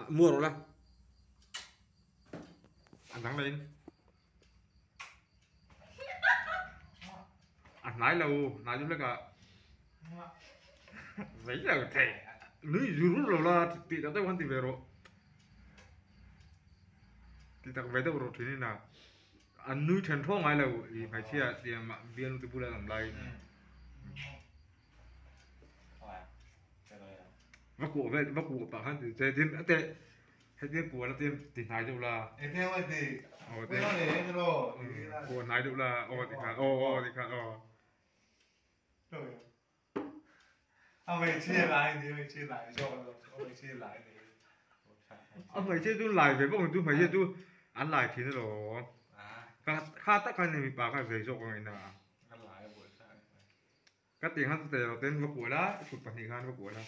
Mua rawh la. A dang leh in. A hnai lo, hnai deuh hlek ah. Zei lo thei. Nui zur rur lo la, tih tak deuh khan ti ve rawh. Ti tak ve deuh rawh thin in a. An nui then thaw ngai lo i hmeichhia tiang mah bialnu te bulah an awm laiin. Va kuah vel va kuah pah khan ti che tin a teh hetia kuah la tin ti hnai deuh la. Aw te kuah hnai deuh la aw ti khan aw aw ti khan aw. A hmeichhia lai ni hmeichhia lai zawk a hmeichhia lai ni. A hmeichhia chu lai ve bawk ang chu hmeichhia chu an lai thin alawm. Ka kha tak khan mipa kha zei zawk ang ina. Ka tih khan chutei lo ten va kuah la i kut pahnih khan va kuah la.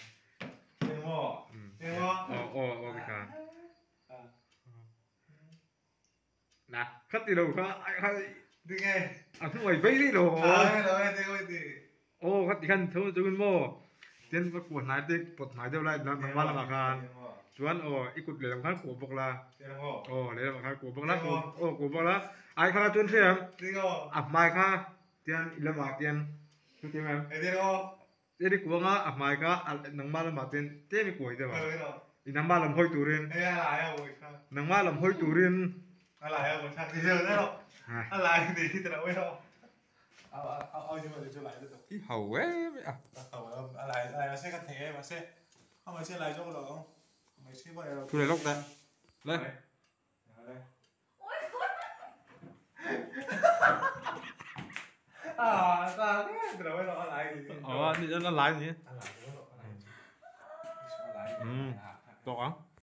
Engmaw? Engmaw? Aw aw aw ti khan. Na kha ti lo kha ai kha Tinge? A hnuai vei rih lo. Ai lo e ti oi ti. Aw kha ti khan tho chungin maw tin va kuah hnai te pawt hnai deuh lai nangmah lamah khan chuan aw i kut lehlam khan kuah bawk la. Aw lehlamah khan kuah bawk la aw kuah bawk la ai kha chuan hriam a hmai kha tian i lamah tian chutiang em eri kuanga a hmai kha nangmah lamah tian tlem i kuai deuh a i nangmah lam hawi turin nangmah lam hawi turin i ho em a. Thu leh lawk teh le. Ờ, ni a lai ni. Ừ, tawk ang.